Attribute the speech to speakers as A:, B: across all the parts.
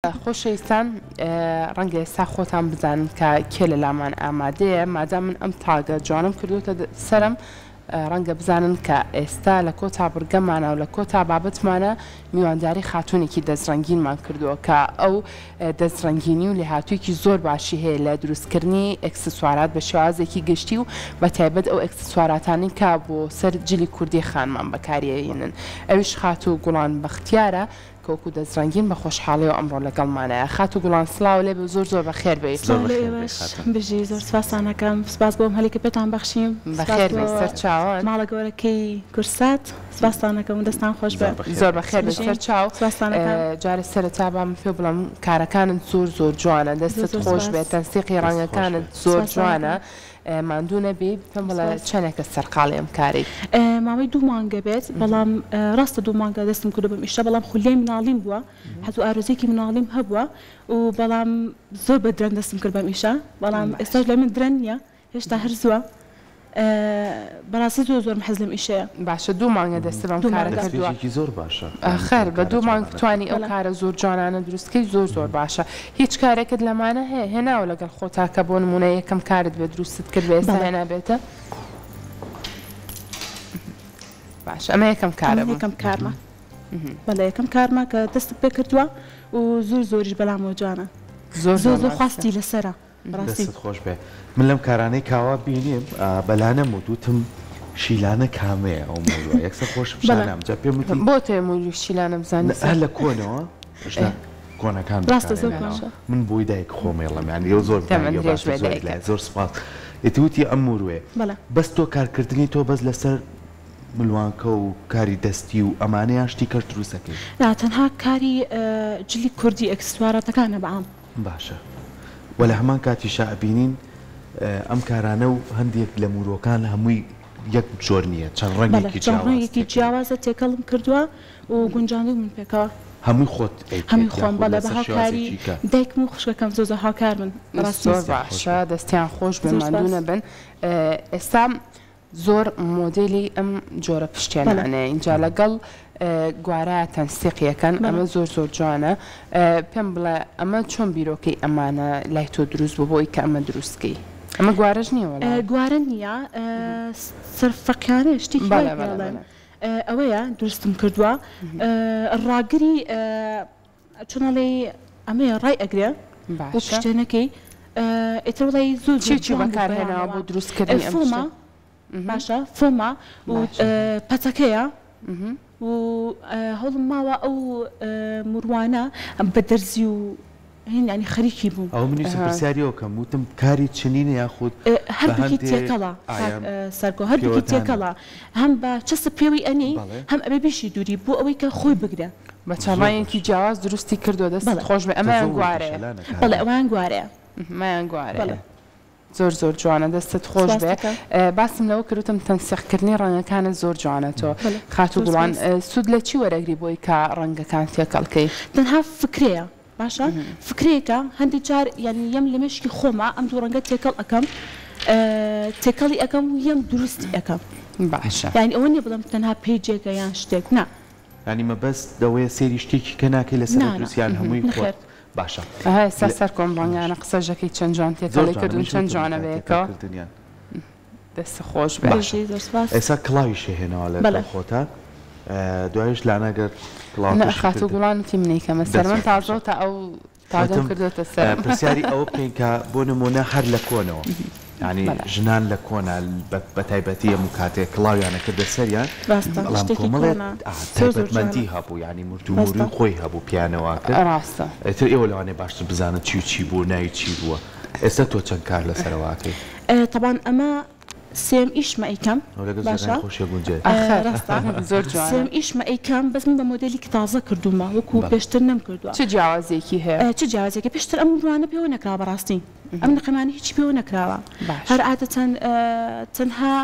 A: خۆشەویستان ڕەنگە ئێستا خۆتان بزانن کە کێ لە لامان ئامادەیە، مادام من ئەم تاگە جوانەم کردووەتە سەرم ڕەنگە بزانن کە ئێستا لە کۆتا بڕگەمانە و لە کۆتا بابەتمانە میوانداری خاتوونێکی دەستڕەنگینمان کردووە کە ئەو دەستڕەنگینی و لێهاتوویەکی زۆر باشی هەیە لە دروستکردنی ئێکسسوارات بە شێوازێکی گشتی و بە تایبەت ئەو ئێکسسواراتانەی کە بۆ سەر جلی کوردی خانمان بەکاریەینن ئەویش خاتوو گوڵان بەختیارە کە وەکو دەستڕەنگین بە خۆشحاڵیەوە ئەمڕۆ لەگەڵمانایە. خاتوو گوڵان سڵاو لێ بێ و زۆر زۆر بەخێر بێی.
B: زۆر
C: سڵاو لە
B: بەخێر بێی
C: ئێوەش
B: خاتوون.
C: بژی زۆر سپاستان ئەکەم سپاس بۆ ئەم هەلەی کە پێتان بەخشیم سپاس
A: بەخێر
C: بۆ
A: بێی سەرچاوان.
C: ماڵە گەورەکەی کوردسات سپاستان ئەکەم و دەستان خۆش بێ.
B: زۆر بەخێر
A: زۆر
B: بێی
A: بەخێر بێی
C: بژین
A: سەرچاو.
C: سپاستان ئەکەم.
A: جارێ سەرەتا با من پێ بڵێم کارەکانت زۆر زۆر جوانە
C: زۆر
A: دەستت
C: زۆر
A: خۆش بێ
C: سپاس.
A: تەنسیقی
B: دەست خۆش
A: ڕەنگەکانت
B: بێ.
A: زۆر
C: سپاستان
A: جوانە
C: ئەکەم.
A: ماندوو نەبی پێم بڵێ
C: سپاس.
A: چەنێکە سەرقاڵی ئەم کارەی؟
C: ماوەی دوو مانگە بێت بەڵام ڕاستە دوو مانگە دەستم کردوە بەم ئیشە بەڵام خولیای مناڵیم بووە حەز و ئارەزوویەکی مناڵیم هەبووە و بەڵام زۆر بە درەنگ دەستم کرد بەم ئیشە بەڵام ئێستاش لای من درەنگ نییە هێشتا هەر زووە بەڕاستی زۆر زۆرم حەز لەم ئیشەیە.
A: باشە دوو مانگە دەستت بەم
C: دوو
A: کارە
C: مانگە.
A: کردووە.
B: دەستپێکێکی زۆر باشە یانی
A: خەر
B: ئەو
A: بە
B: کارە
A: دوو مانگ
B: جوانانە
A: توانی
B: کردن.
A: ئەو
C: بەڵێ.
A: کارە زۆر جوانانە دروست کەی زۆر زۆر باشە هیچ کارێکت لەمانە هەیە هێناوە لەگەڵ خۆتا کە بۆ نموونە یەکەم کارت بێ دروستت کرد بێ ئێستا
C: بەڵێ.
A: هێنابێتە؟ باشە ئەمە یەکەم
C: ئەمە
A: کارە بوو.
C: یەکەم کارمە. بەڵێ یەکەم کارمە کە دەستم پێ کردووە و زۆر زۆریش بەلامەوە جوانە.
A: زۆر
C: زۆر
A: زۆر
C: زۆر
A: ماستە.
C: خواستی لەسەرە. بەڕاستی.
B: دەستت خۆش بێ من لەم کارانەی کاوە بینیم بە لانەم وت وتم شیلانە کامەیە ئەو مەوزوعە یەکسەر خۆشم
C: بەڵێ.
B: شانام جا پێم وتی
A: بۆ تۆ موری شیلانە بزانی
B: نە
A: سەر
B: لە کۆنەوە ژنە کۆنەکان
C: ڕاستە زۆر
B: بەکارێنەوە
C: کۆنە.
B: من بۆی دایک خۆمێڵم یانی ئەو زۆر
A: تەمەن
B: زانیوە
A: درێژ
B: باسی
A: بێ
B: زۆری
A: دایکت.
B: لایە زۆر سوپاس ئیتر وتی ئەم موروەیە
C: بەڵێ.
B: بەس تۆ کارکردنی تۆ بەس لەسەر ملوانکە و کاری دەستی و ئەمانە یان شتی کەش دروست ئەکەی؟
C: نا تەنها کاری جلی کوردی ئێکسسواراتەکانە بە عام.
B: باشە وە لە هەمان کاتیشا ئەبینین ئەم کارانە و هەندێک لە مورۆکان هەمووی یەک جۆر نییە چەند
C: بەڵێ
B: ڕەنگێکی
C: چەند
B: جیاواز
C: ڕەنگێکی
B: تێکەڵی.
C: جیاوازە تێکەڵم کردووە و گونجاندوومن پێکەوە.
B: هەمووی خۆت
C: هەمووی
B: ئەیکەیت
C: خۆم
B: یاخود
C: بەڵێ بە
B: لەسەر
C: هاوکاری
B: شێوازێکی کە.
C: دایکم و خوشکەکەم زۆر زۆر هاوکارمن بەڕاستی.
A: زۆر
B: دەستیان خۆش
A: باشە
B: بێت.
A: دەستیان خۆش بێ
C: زۆر
A: ماندوو
C: سوپاس.
A: نەبن ئێستا زۆر مۆدێلی ئەم جۆرە پشتێنانەیە ئینجا لەگەڵ گوارا تەنسیق یەکەن ئەمە زۆر زۆر جوانە پێم بڵێ ئەمە چۆن بیرۆکەی ئەمانە لای تۆ دروست بوو بۆی کە ئەمە دروست کەی ئەمە گوارەش نییە وەڵا
C: گوارە نییە سەرفەقیانە شتێکی وای
A: بەڵێ بەڵێ
C: پێڵێن
A: بەڵێ
C: ئەوەیە دروستم کردووە ڕاگری چۆن ئەڵێی ئەمەیە ڕای ئەگرێ بۆ
A: باشە
C: پشتێنەکەی ئیتر وەڵای زۆر
A: چی
C: زۆر
A: چی
C: جوان بوو
A: بەکار هێناوە بۆ
C: بەیانەوە
A: دروست کردنی ئەم
C: فۆمە
A: شتە
C: باشە فۆمە و
A: باشە
C: پەتەکەیە و هەوڵم ماوە ئەو مروانە بە دەرزی و هین یانی خەریکی بووم.
B: ئەوە من ویستم پرسیاری ئەوە کەم وتم کاری چنینە یاخود بە
C: هەردووکی
B: هەندێ
C: تێکەڵە کاک
B: ئایا
C: سەرکۆ هەردووکی
B: پێوەدانە.
C: تێکەڵە هەم بە چەسپ پێوەی ئەنێی
B: بەڵێ.
C: هەم ئەبێ بیشی دووری بۆ ئەوەی کە خۆی بگرێ.
A: بە چەند
B: زۆر
A: ڕەنگێکی
B: باشە.
A: جیاواز دروستی کردووە دەستت
C: بەڵێ.
A: خۆش بێ ئەمەیان
B: تەزەوجی
A: گوارەیە.
B: شەلانە
C: بەڵێ
B: کارە.
C: ئەوەیان گوارەیە.
A: ئەمەیان گوارەیە.
C: بەڵێ.
A: زۆر زۆر جوانە دەستت خۆش
C: سپاست
A: بێ
C: دەکەم.
A: باسم لەوە کرد وتم تەنسیق کردنی ڕەنگەکانت زۆر جوانە تۆ
C: بەڵێ
A: خاتوو
C: زۆر
A: گوڵان
C: سپاس.
A: سوود لە چی وەرەگری بۆی کە ڕەنگەکان تێکەڵ کەی؟
C: تەنها فکرەیە باشە فکرەیەکە هەندێک جار یانی یەم لە مێشکی خۆما ئەم دوو ڕەنگە تێکەڵ ئەکەم تێکەڵی ئەکەم و یەم دروستی ئەکەم
A: باشە.
C: یانی ئەوە نیە بڵێم تەنها پەیجێکە یان شتێک نا.
B: یانی مەبەست لەوەیە سەیری شتێکی کە ناکەی لەسەر
C: نا نا
B: دروست یان هەمووی
C: نەخێر.
B: خۆت باشە
A: ئەها ئێستا
B: لە
A: سەرکۆ ئەم ڕەنگانە قسەش ئەکەی چەند جوان
B: زۆر
A: تێکەڵی
B: جوانە
A: کردوون
B: منیش
A: چەند
B: وتم
A: جوانە
B: کە
A: بەیەکەوە.
B: تێکەڵ کردنیان.
A: دەست خۆش بێ.
B: باشە
C: بژی زۆر سوپاس.
B: ئێستا کڵاویشی هێناوە لەگەڵ
C: بەڵێ.
B: خۆتا دوایش لانە گەر
A: نا
B: کڵاوەکەشی
A: خاتوو
B: کردن
A: گوڵان وتی منی کەمە سەر
B: دەست
A: من
B: خۆش
A: تازە
B: باشە
A: و تا ئەو تاگەم
B: وتم
A: کردۆتە سەرم.
B: پرسیاری ئەوە بکەین کە بۆ نموونە هەر لە کۆنەوە یانی
A: بەڵێ.
B: ژنان لە کۆنا بە تایبەتی هەموو کاتێ کڵاویان ئەکردە سەریان
C: ڕاستە
B: بەڵام
C: شتێکی
B: کۆمەڵێ
C: کۆنە زۆر زۆر جوانە.
B: تایبەتمەندی هەبوو یانی مرد و
C: ڕاستە.
B: موروی خۆی هەبوو پێیانەوە ئەکرد
A: ڕاستە.
B: ئیتر ئێوە لەوانەیە باشتر بزانن چی و چی بووە ناوی چی بووە ئێستا تۆ چەند کار لەسەرەوە ئەکەی؟
C: تەبان ئەمە سێیەم ئیشمە ئەیکەم
B: ئەو لەگەڵ
C: باشە
B: جێگای خۆشی ئەگونجێت.
A: ئاخر
C: ڕاستە
A: زۆر جوانە.
C: سێیەم ئیشمە ئەیکەم بەس من بە مۆدێلیکی تازە کردوومە وەکو
B: بەڵێ.
C: پێشتر نەمکردووە.
A: چ جیاوازیەکی هەیە؟
C: چ جیاوازیەکە پێشتر ئەم ڕوانە پێوە نەکراوە بەڕاستی ئەم نقەمانە هیچی پێوە نەکراوە هەر
A: باشە.
C: عادەتەن تەنها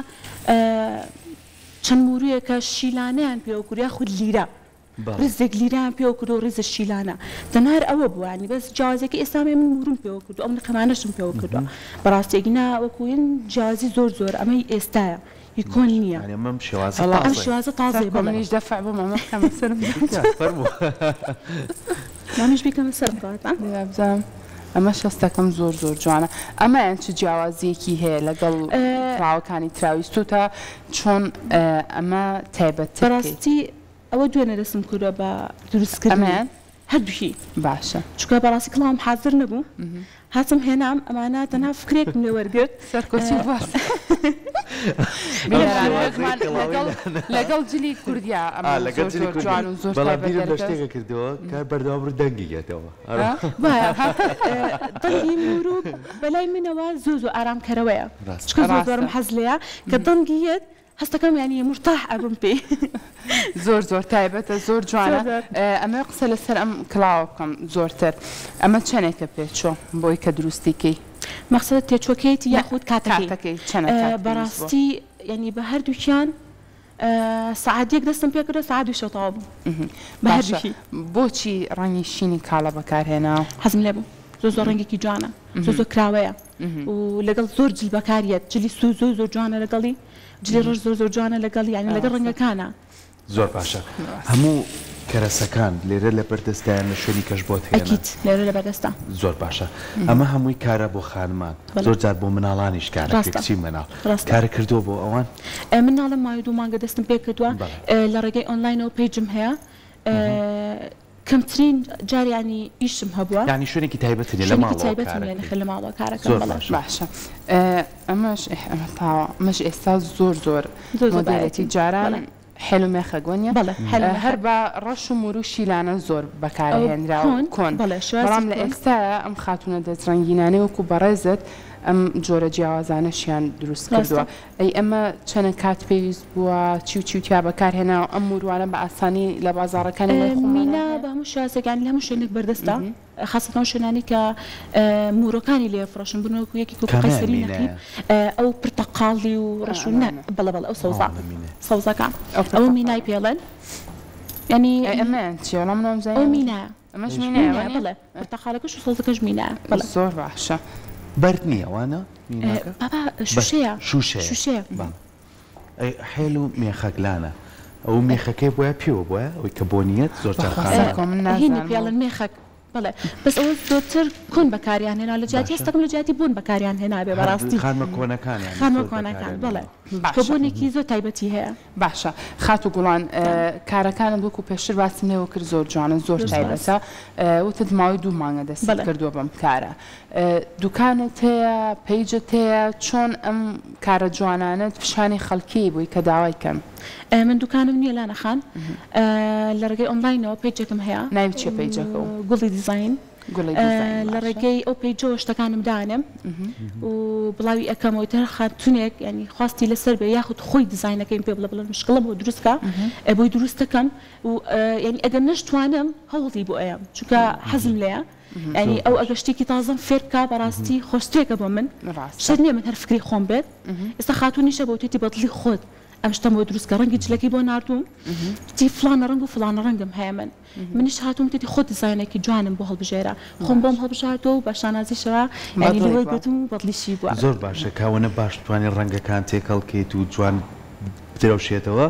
C: چەند مورویەکە شیلانەیان پێوە کرد یاخود لیرە
B: بەڵێ.
C: ڕیزێک لیرەیان پێوە کردووە ڕیزە شیلانە تەنها هەر ئەوە بووە یانی بەس جیاوازیەکەی ئێستا من موروم پێوە کردووە ئەو نقەمانەشم پێوە کردووە بەڕاستی ئەگینا وەکو هین جیاوازی زۆر زۆر ئەمەی ئێستایە هی کۆن
B: باشە
C: نییە
B: یانی ئەمەم شێوازە
A: وەڵا
C: ئەم
B: تازەیە.
C: شێوازە تازەیە
A: سەرکۆ
C: بەڵێ.
A: منیش دەفع بووم ئەمە بکەمە سەرم
B: تکایە فەرموو.
C: مامیش بیکەمە سەرم کەواتە.
A: بزانم ئەمەش هەستەکەم زۆر زۆر جوانە. ئەمەیان چ جیاوازیەکی هەیە لەگەڵ کڵاوەکانی ترا ویستوتە چۆن ئەمە تایبەتتر بکەیت؟
C: بەڕاستی ئەوە دوێنێ دەستم کردوە بە دروستکردنی.
A: ئەمەیان؟
C: هەردووکی.
A: باشە.
C: چونکە بەڕاستی کڵاوم حازر نەبوو هاتم هێنام ئەمانە تەنها فکرێکم لێ وەرگرت.
A: سەرکۆچی باس. بینەران لەگەڵ لەگەڵ جلی کوردیا ئەمە
B: لەگەڵ
A: زۆر
B: جلی
A: زۆر
B: کوردی
A: جوان و زۆر
B: بەڵام
A: تایبەت
B: بیرم لە
A: دەرکەوت.
B: شتێکە کردەوە کە بەردەوام ڕوو دەنگی یەتەوە.
C: وایە دەنگی موورو بەلای منەوە زۆر زۆر ئارامکەرەوەیە
B: ڕاستە.
C: چونکە زۆر
A: ڕاستە.
C: زۆرم حەز لێیە کە دەنگی یەت هەستەکەم یانی مورتاح ئەبم پێی.
A: زۆر زۆر تایبەتە زۆر جوانە
C: زۆر زۆر.
A: ئەمەوێ قسە لەسەر ئەم کڵاوە بکەم زۆرتر ئەمە چەنێکە پێچوە بۆی کە دروستی کەی؟
C: مەخسەدت تێچوەکەیەتی
A: نە
C: یاخود کاتەکەی؟
A: کاتەکەی چەنە کات پێویست بووە؟
C: بەڕاستی یانی بە هەردووکیان سەعات یەک دەستم پێ کردوە سەعات دوو شەو تەواو بوو بە
A: باشە
C: هەردووکی.
A: بۆچی ڕەنگی شینی کاڵە بەکارهێناوە؟
C: حەزم لێ بوو زۆر زۆر ڕەنگێکی جوانە زۆر زۆر کراوەیە و لەگەڵ زۆر جل بەکاریەت جلی سوور زۆر زۆر جوانە لەگەڵی جلی ڕەش زۆر زۆر جوانە لەگەڵی یانی لەگەڵ ڕەنگەکانە.
B: زۆر باشە هەموو کەرەسەکان لێرە لەبەردەستایان لە شوێنی کەش بۆت هێنان؟
C: ئەکید لێرە لەبەردەستە.
B: زۆر باشە ئەمە هەمووی کارە بۆ خانمان
C: بەڵێ.
B: زۆر جار بۆ مناڵانیش کارەکەی
C: ڕاستە
B: کچی مناڵ
C: ڕاستە.
B: کارە کردووە بۆ ئەوان؟
C: من ناڵێم ماوەی دوو مانگە دەستم پێ کردووە
B: بەڵێ.
C: لە ڕێگەی ئۆنلاینەوە پەیجم هەیە کەمترین جار یانی ئیشم هەبووە.
B: یانی شوێنێکی تایبەتت نیە لە
C: شوێنێکی
B: ماڵەوە
C: تایبەتم نیە
B: کارەکەی.
C: نەخێر لە ماڵەوە کارەکەم
B: زۆر
C: بەڵێ.
B: باشە.
A: باشە ئەمەش ئێه ئەمە تاوە ئەمەش ئێستا زۆر زۆر
C: زۆر زۆر
A: مۆدێلێتی
C: بایەتی
A: جاران
C: بەڵێ.
A: حێل و مێخەک وەنیە؟
C: بەڵێ حێل و
A: هەر
C: مێخەک.
A: بە ڕەش و موور و شیلانە زۆر
C: ئەو
A: بەکارهێنرا و
C: کۆن
A: کۆن
C: بەڵێ شێوازی
A: بەڵام لە
C: کۆن.
A: ئێستایا ئەم خاتوونە دەستڕەنگینانەی وەکوو بەڕێزت ئەم جۆرە جیاوازانەشیان دروست
C: ڕاستە.
A: کردووە ئەی ئەمە چەنە کات پێویست بووە چی و چی و تیا بەکار هێناوە ئەم موروانە بە ئاسانی لە بازاڕەکانی لای خۆمانا
C: مینا
A: هەیە؟
C: بە هەموو شێوازێک یانی لە هەموو شوێنێک بەردەستە خاسەتەن ئەو شوێنانەی کە مورۆکانی لێ ئەفرۆشن بۆ نموونە وەکوو یەکێک وەکوو
B: کامیان
C: قەیسەری نەقیب
B: مینایە؟
C: ئەو پرتەقاڵی و ڕەش و نا
A: ئەمانە.
C: بەڵێ بەڵێ ئەو سەوزە
B: ئەوانە مینایە.
C: سەوزەکە
A: ئەو
C: ئەوە مینای
A: پرتەقاڵە.
C: پێڵێن یانی
A: ئەی ئەمەیان چیە؟ وەڵا من وامزانی
C: ئەو
A: ئەمە
C: مینایە.
A: ئەمەش مینایە
C: مینایە
A: وانیە؟
C: بەڵێ پرتەقاڵەکەش و سەوزەکەش مینایە بەڵێ.
A: زۆر باشە.
B: بەرد نییە وانە میناکە؟
C: بابا
B: بەرد
C: شوشەیە
B: شوشەیە
C: شوشەیە.
B: بەڵێ ئەی حێل و مێخەک لانە ئەو مێخەکەی بۆیە پێوە بۆیە ئەوەی کە بۆنیەت زۆر جار
A: بەخوا
B: خانمان
A: سەرکۆ من
C: هینی
A: نازانم.
C: پێڵن مێخەک بەڵێ بەس ئەوە زۆرتر کۆن بەکاریان هێنا لە جیاتی
B: باشە
C: هەستەکەم لە جیاتی بۆن بەکاریان هێنابێ
B: هەر
C: بەڕاستی
B: خانمە کۆنەکان یانی
C: خانمە
B: زۆر
C: کۆنەکان
B: بەکاریان
C: بەڵێ
B: هێناوە.
C: کە
A: باشە
C: بۆنێکی زۆر تایبەتی هەیە.
A: باشە خاتوو گوڵان
C: جان.
A: کارەکانت وەکو پێشتر باسم لێوە کرد زۆر جوانن زۆر
C: زۆر سوپاس.
A: تایبەتە وتت ماوەی دوو مانگە دەستت
C: بەڵێ.
A: کردووە بەم کارە دوکانت هەیە پەیجت هەیە چۆن ئەم کارە جوانانەت پیشانی خەڵکی بووی کە داوای کەن؟
C: من دوکانم نییە لانە خان لە ڕێگەی ئۆنلاینەوە پەیجێکم هەیە.
A: ناوی چیە پەیجەکە و؟
C: گوڵی دیزاین.
A: گوڵی دیزاین
C: لە
A: باشە.
C: ڕێگەی ئەو پەیجەوە شتەکانم دانێم و بڵاوی ئەکەمەوە ئیتر هەر خاتونێک یانی خواستی لەسەر بێ یاخود خۆی دیزاینەکەیم پێ بڵێ بڵێ مشکڵە بۆ دروست کە بۆی دروست دەکەم و یانی ئەگەر نەشتوانم هەوڵی بۆ ئەیەم چونکە حەزم لێیە یانی ئەو ئەگەر شتێکی تازەم فێر بکا بەڕاستی خۆشترێکە بۆ من شەرت نییە من هەر فکری خۆم بێت ئێستا خاتوونیشە بۆ وتێتی بە دڵی خۆت ئەم شتەم بۆ دروست کە ڕەنگی جلەکەی بۆ ناردووم وتی فڵانە ڕەنگ و فڵانە ڕەنگم هەیە من منیش هاتووم وتێتی خۆت دیزاینێکی جوانم بۆ هەڵبژێرە خۆم بۆم هەڵبژاردووە و بە شانازیشەوە یانی لێی وەرگرتووم و بەدڵیشی بووە.
B: زۆر باشە کاوەنە باش توانی ڕەنگەکان تێکەڵ کەیت و جوان بدرەوشێتەوە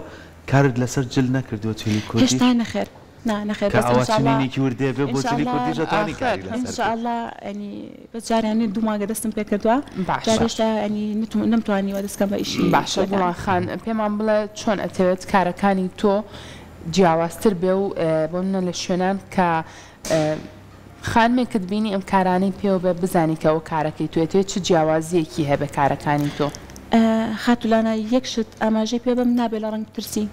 B: کارت لەسەر جل نەکردووە جلی کوردیش؟
C: هێشتا نەخێر نا نەخێر
B: کە
C: بەس
B: ئاوا
C: ان شاء اللە
B: چنینێکی وردێ بێ بۆ
C: ان شاء
B: جلی
C: اللە
B: کوردیش ئەتوانی
A: ئاخر
B: کاری
C: ان
B: لەسەر
C: شاء
B: بکەی.
C: اللە یانی بەس جارێ یانی دوو مانگە دەستم پێ کردووە
A: باشە.
C: جارێ هێشتا یانی نەمتوانیوە دەست کەم بە ئیشی
A: باشە
C: جلەکان.
A: گوڵان خان پێمان بڵێ چۆن ئەتەوێت کارەکانی تۆ جیاوازتر بێ و بۆ نمونە لە شوێنان کە خانمێکت بینی ئەم کارانەی پێوە بێ بزانی کە ئەوە کارەکەی تۆیە تۆ چ جیاوازیەکی هەبێ کارەکانی تۆ؟
C: خاتوو لانا یەک شت ئاماژەی پێ بەم نابێ لە ڕەنگ بترسی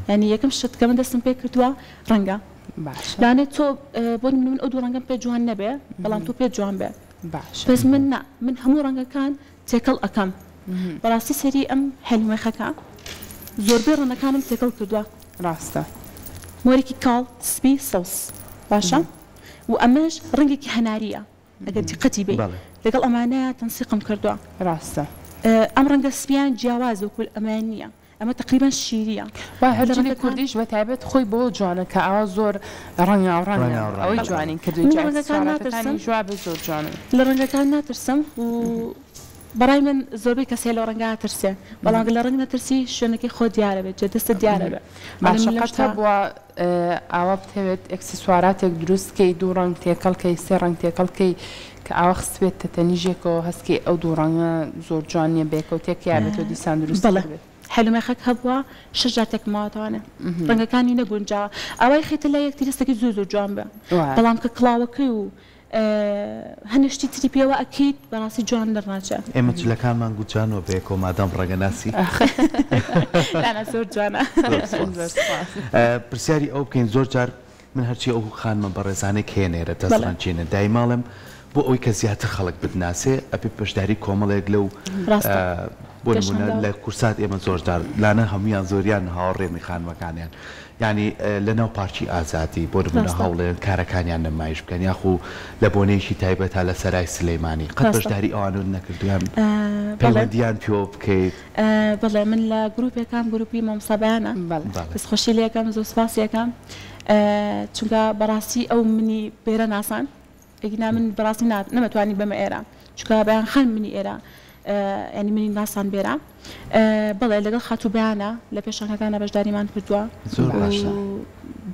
C: یانی یەکەم شت کە من دەستم پێ کردووە ڕەنگە
A: باشە
C: لانێ تۆ بۆ نمونە من ئەو دوو ڕەنگەم پێ جوان نەبێ بەڵام تۆ پێت جوان بێ
A: باشە
C: بەس من نا من هەموو ڕەنگەکان تێکەڵ ئەکەم بەڕاستی سەیری ئەم هێلمێخەکە زۆربەی ڕەنەکانم تێکەڵ کردووە.
A: ڕاستە.
C: مۆرێکی کاڵ سپی سەوز باشە و ئەمەش ڕەنگێکی هەناریە ئەگەر دیقەتی بەی
B: بەڵێ.
C: لەگەڵ ئەمانەیا تەنسیقم کردووە.
A: ڕاستە.
C: ئەم ڕەنگە سپیان جیاوازە وەکو ئەمەیان نییە ئەمە تەقریبەن شیریە.
A: وا هەر
C: لە
A: جلی
C: ڕەنگەکان.
A: کوردیش بە تایبەت خۆی بەوە جوانە کە ئاوا زۆر ڕەنگاو ڕەنگە
B: ڕەنگاو ڕەنگە
A: ئەوەی
B: بەڵێ.
A: جوانی کردووی
C: من لە
A: جا
C: ڕەنگەکان ناترسم.
A: ئیکسسواراتەکانیش وا بێ زۆر جوانن.
C: لە ڕەنگەکان ناترسم و. بەڕای من زۆربەی کەس هەیە لەو ڕەنگە ئەترسێ بەڵام گەر لە ڕەنگ نەترسی شوێنەکەی خۆت دیارە بێت جێ دەستت دیارە بێ ئەڵێ
A: باشە
C: من لەم
A: قەت
C: شتە
A: هەبووە ئاوا بتەوێت ئێکسسواراتێک دروست کەی دوو ڕەنگ تێکەڵ کەی سێ ڕەنگ تێکەڵ کەی کە ئاوا خستبێتتە تەنیژێکەوە هەست کەی ئەو دوو ڕەنگە زۆر جوان نیە بەیەکەوە تێکیابێتەوە دیسان دروست
C: بەڵێ
A: کردبێت؟
C: حەلومێخەک هەبووە شەش جار تێکم ماوەتەوانێ ڕەنگەکانی نەگونجاوە ئاوای خەیتە لای یەکتری هەستەکەی زۆر زۆر جوان بێ
A: وایە.
C: بەڵام کە کڵاوەکەی و هەنێ شتی تری پێوە ئەکەیت بەڕاستی جوان دەرناچێ.
B: ئێمە جلەکانمان گوجانوە بەیەکەوە مادام ڕەنگە ناسی.
C: لانا زۆر جوانە.
B: زۆر سوپاس. پرسیاری ئەوە بکەین زۆر جار من هەرچی ئەو خانمە بەڕێزانەی کە یەن ئێرە دەست ڕەنجینن دایمە ئەڵێم بۆ ئەوەی کە زیاتر خەڵک بتناسێ ئەبێ بەشداری کۆمەڵێک لەو بۆ نمونە لە کورسات ئێمە زۆر جار لانە هەموویان زۆریان هاوڕێمی خانمەکانیان یانی لە ناو پارکی ئازادی بۆ نمونە هەوڵێن کارەکانیان نمایش بکەن یاخو لە بۆنەیەکی تایبەتا لە سەرای سلەیمانی قەت بەشداری ئەوانەت نەکردوە یان پەیوەندیان پێوە بکەیت؟
C: بەڵێ من لە گروپێکام گروپی مامۆستا بەیانە دەستخۆشی لێکەم زۆر سوپاسی ئەکەم چونکە بەڕاستی ئەو منی بێرە ناسان ئەگینا من بەڕاستی نەمەتوانی بەمە ئێرە چونکە بەیان خان منی ئێرە یانی منی ناسان بێرە بەڵێ لەگەڵ خاتوو بەیانە لە پێشانگاکانە بەشداریمان کردووە
B: زۆر باشە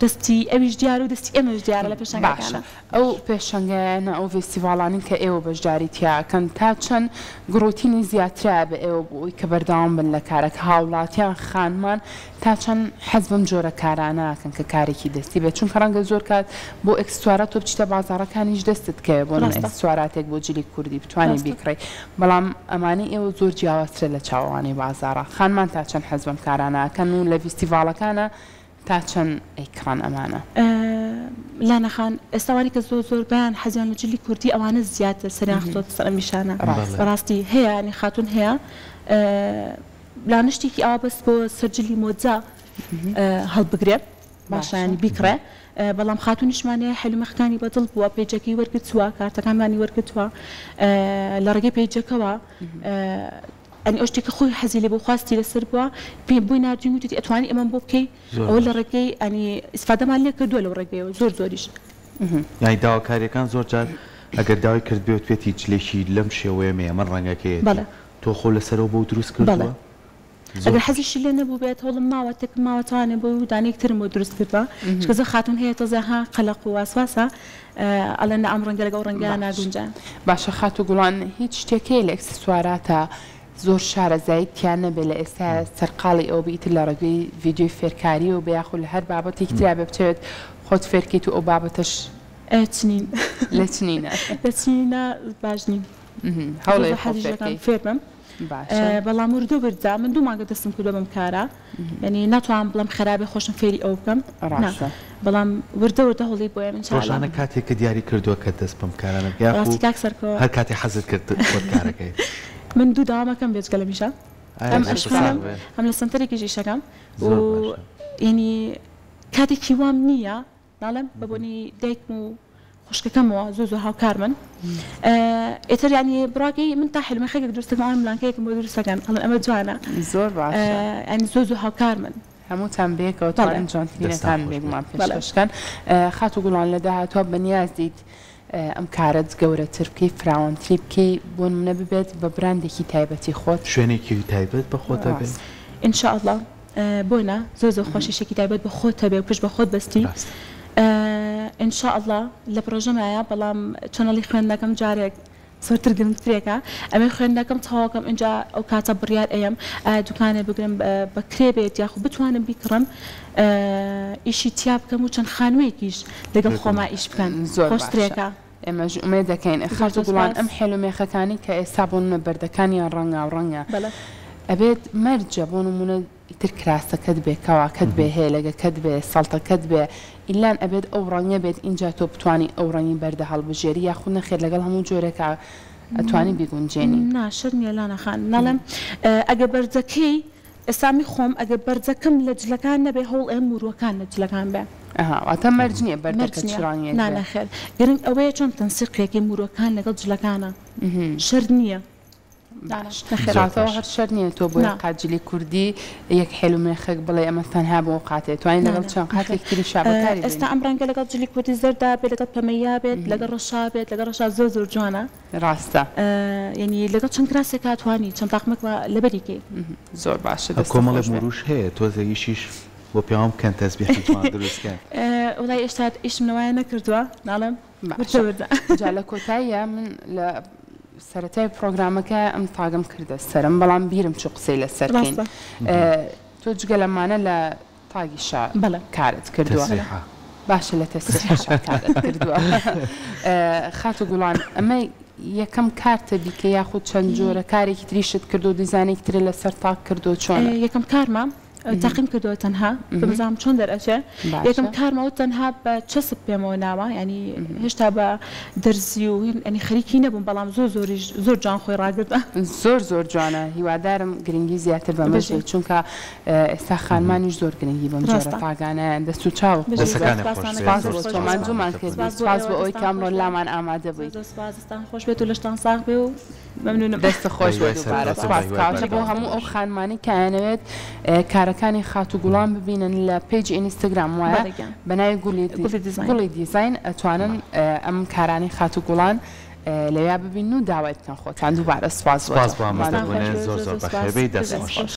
C: دەستی ئەویش دیارە و دەستی ئێمەش دیارە لە
A: باشە
C: پێشانگاکانە.
A: ئەو پێشەنگایانە، ئەو ڤێستیڤاڵانەی کە ئێوە بەشداری تیا ئەکەن تا چەند گڕوتینی زیاترایە بە ئێوە بۆ ئەوەی کە بەردەوام بن لە کارەکە، هاوڵاتیان، خانمان تا چەند حەز بەم جۆرە کارانە ئەکەن کە کارێکی دەستی بێت، چونکە ڕەنگە زۆر کات بۆ ئێکسسوارات تۆ بچیتە بازاڕەکانیش دەستت کەوێ بۆ نمونە
C: ڕاستە.
A: ئێکسسواراتێک بۆ جلی کوردی بتوانی
C: ڕاستە.
A: بیکڕی، بەڵام ئەمانەی ئێوە زۆر جیاوازترە لە چاو ئەوانەی بازاڕە، خانمان تا چەند حەز بەم کارانە ئەکەن و لە ڤیستیڤاڵەکانا تا چەند ئەیکڕن ئەمانە؟
C: لانە خان، ئێستا ئەوانەی کە زۆر زۆربەیان حەزیان لە جلی کوردی ئەوانە زیاتر سەریان خستۆتە سەر ئەم ئیشانە بەڕاستی هەیە یانی خاتوون هەیە لانە شتێکی ئاوا بەس بۆ سەر جلی مۆجە هەڵبگرێ باشە یانی بیکڕێ بەڵام خاتوونیشمان هەیە حەلومەخەکانی بەدڵ بووە پەیجەکەی وەرگرتووە کارتەکانمانی وەرگرتووە لە ڕێگەی پەیجەکەوە یانی ئەو شتێک کە خۆی حەزی لێ بوو خواستی لەسەر بووە پێ بۆی ناردووین وتویەتی ئەتوانی ئەمەم بۆ بکەی ئەوە لە ڕێگەی یانی ئیسفادەمان لێ کردووە لەو ڕێگەیەوە زۆر زۆریش.
B: یانی داواکاریەکان زۆر جار ئەگەر داوای کردبێ وتبێتی جلێکی لەم شێوەیەم هەیە من ڕەنگەکەیەتی تۆ خۆ لەسەرەوە بۆو دروست کردووە؟
C: ئەگەر حەزیشی لێ نەبووبێت هەوڵم ماوە تێکم ماوە توانێ بۆی و دانەیەک ترم بۆ دروست کردووە چونکە زۆر خاتوون هەیە تۆزێ ها قەلەق و واسواسە ئەڵێن نا ئەم ڕەنگە لەگەڵ ئەو ڕەنگە ناگونجێ.
A: باشە خاتوو گوڵان هیچ شتێک هەیە لە ئێکسسواراتە زۆر شارەزاییت تیا نەبێ لە ئێستایا سەرقاڵی ئەوە بی ئیتر لە ڕێگەی ڤیدیۆی فێرکاریەوە بێ یاخود لە هەر بابەتێکی ترا بێ بتەوێت خۆت فێرکەیت و ئەو بابەتەش
C: چنین
A: لە چنینە
C: لە چنینە باش نیم
A: هەوڵێ خۆ
C: حەزیش دەکەم
A: فێرکەی
C: فێر بم
A: باشە.
C: بەڵام وردە وردە من دوو مانگە دەستم کردوە بەم کارە یانی ناتوانم بڵێم خەرابێ خۆشم فێری ئەوە بکەم نا
A: ڕاستە.
C: بەڵام وردە وردە هەوڵی بۆیەم ان شاء اللە.
B: ڕۆژانە کاتێکت دیاری کردوە کە دەست بەم کارانە بکەی یاخو
C: ڕاستی کاک سەرکۆ
B: هەر کاتێ حەزت کرد خۆت کارەکەی؟
C: من دوو دەوامەکەم بێجگە لەم ئیشە
B: ئایا
C: هەم
B: دەستت
C: ئەش
B: ساغ
C: خوێنم
B: بێ.
C: هەم لە سەنتەرێکیش ئیشەکەم و
B: زۆر باشە.
C: یانی کاتێکی وام نییە ناڵێم بە بۆنەی دایکم و خوشکەکەمەوە زۆر زۆر هاوکارمن ئیتر یانی بڕاکەی من تا حلمە خێکێک دروست دەکەم ئەوان ملانکەیەکم بۆ دروست دەکەن ئەڵێن ئەمە جوانە
A: زۆر باشە
C: یانی زۆر زۆر هاوکارمن
A: هەمووتان بەیەکەوە
C: بەڵێ
A: توانن
B: دەستان
A: جوانترینەکان
B: خۆش بێت.
A: بێگومان
C: بەڵێ
A: پێشکەش کەن خاتوو گوڵان لە داهاتووە بەنیازیت ئەم کارەت گەورەتر بکەی فراوانتری بکەی بۆ نمونە ببێت بە براندێکی تایبەتی خۆت؟
B: شوێنێکی تایبەت بە خۆت هەبێ؟
A: ڕاستە.
C: ان شاء اللە بۆ نا زۆر زۆر خۆشە شتێکی تایبەت بە خۆت هەبێ و پشت بە خۆت بەستی
B: ڕاستە.
C: ان شاء اللە لە پرۆژەمایە بەڵام چەنەڵی خوێندنەکەم جارێک زۆرتر گرنگترێکە ئەمەی خوێندنەکەم تەواوکەم ئینجا ئەو کاتە بڕیار ئەیەم ئایا دوکانێ بگرم بە کرێ بێت یاخو بتوانم بیکڕم ئیشی تیا بکەم و چەند خانوویەکیش لەگەڵ خۆما ئیش بکەن
A: زۆر باشە
C: خۆشترێکە.
A: ئێمەش ئومێد دەکەین.
C: زۆر
A: خاتوو
C: زۆر
A: گوڵان
C: سوپاس.
A: ئەم حێل و مێخەکانەی کە ئێستا بۆ نمونە بەردەکانیان ڕەنگاو ڕەنگە
C: بەڵێ.
A: ئەبێت مەرجە بۆ نمونە ئیتر کراسەکەت بێ کەواکەت بێ هێلەگەکەت بێ سەڵتەکەت بێ ئیلان ئەبێت ئەو ڕەنگە بێت ئینجا تۆ بتوانی ئەو ڕەنگی بەردە هەڵبژێری یاخود نەخێر لەگەڵ هەموو جۆرێکا ئەتوانی بیگونجێنی.
C: نا شەرت نیە لانە خان ناڵێم ئەگەر بەردەکەی ئێستا می خۆم ئەگەر بەردەکەم لە جلەکان نەبێ هەوڵ ئەیەم موروەکان لە جلەکان بێ.
A: ئەها واتە مەرج نیە
C: مەرج
A: بەردەکە چ
C: نیە
A: ڕەنگێک
C: نا
A: بێ.
C: نەخێر گرنگ ئەوەیە چۆن تەنسیقیەکەی موروەکان لەگەڵ جلەکانە شەرت نیە.
A: باش نەخێر هەر شەرت نییە تۆ بۆ یەک قات جلی کوردی یەک حێل و مێخەک بڵێ ئەمە تەنها بۆ ئەو قاتەیە توانی لەگەڵ چەند قاتێکی تریشا بەکاری
C: ئێستا ئەم ڕەنگە لەگەڵ جلی کوردی زەردا بێت لەگەڵ پەمەییا بێت لەگەڵ ڕەشا بێت لەگەڵ ڕەشا زۆر زۆر جوانە.
A: ڕاستە.
C: یەنی لەگەڵ چەند کراسێکا توانی چەند تاقمێک لەبەری کەی.
A: زۆر باشە دەستت
B: کۆمەڵێک خۆش بێ. موروش هەیە تۆزێک ئیشیش بۆ پیاوان بکەن تەزبیحی جوان دروست کەن.
C: وەڵای ئێشتا ئیشم لەوایە نەکردووە ناڵێم وردە
A: باشە
C: وردە.
A: جا لە کۆتاییا من لە سەرەتای پڕۆگرامەکە ئەم تاگەم کردە سەرم بەڵام بیرم چوو قسەی لەسەر کەین
C: ڕاستە.
A: تۆ جگە لەمانە لە تاگیشا
C: بەڵێ.
A: کارت کردووە.
B: تەسریحە.
A: باشە لە تەسریحەشا کارت کردووە. خاتوو گوڵان ئەمە یەکەم کارتە بیکەی یاخود چەند جۆرە کارێکی تریشت کردووە دیزانێکی ترت لەسەر تاگ کردووە چۆنە؟
C: یەکەم کارمە تاقیم کردەوە تەنها بزانم چۆن دەرئەچێ یەکەم کارمە و تەنها بە چەسپ پێمەوە ناوە یانی هێشتا بە دەرزی و یانی خەریکی نەبووم بەڵام زۆر زۆریش زۆر جوان خۆی ڕاگرتە.
A: زۆر زۆر جوانە هیوادارم گرنگی زیاتر بەمەش بدەی چونکە ئێستا خانمانیش زۆر گرنگی بەم جۆرە تاگانەیان دەست و چاو خۆش
B: دەستەکانت خۆش بێت
A: سپاس بۆ تۆ ماندوومان کردی سپاس بۆ ئەوەی کە ئەمڕۆ لامان ئامادە بووی.
C: زۆر سپاس دەستان خۆش بێت و لەشتان ساغ بێ و مەمنونم.
A: دەستت خۆش بێت دووبارە سپاس کاوشە بۆ هەموو ئەو خانمانەی کە ئەیانەوێت کارەکانی خاتوو گوڵان ببینن لە page ئینستاگرام وایە بە ناوی گوڵی دیزاین ئەتوانن ئەم کارانەی خاتوو گوڵان لەویا ببینن و داوای بکەن خۆتان دووبارە سپاس بۆ
B: سپاس بۆ ئامادەبوونت زۆر زۆر بەخێربێی دەست خۆش.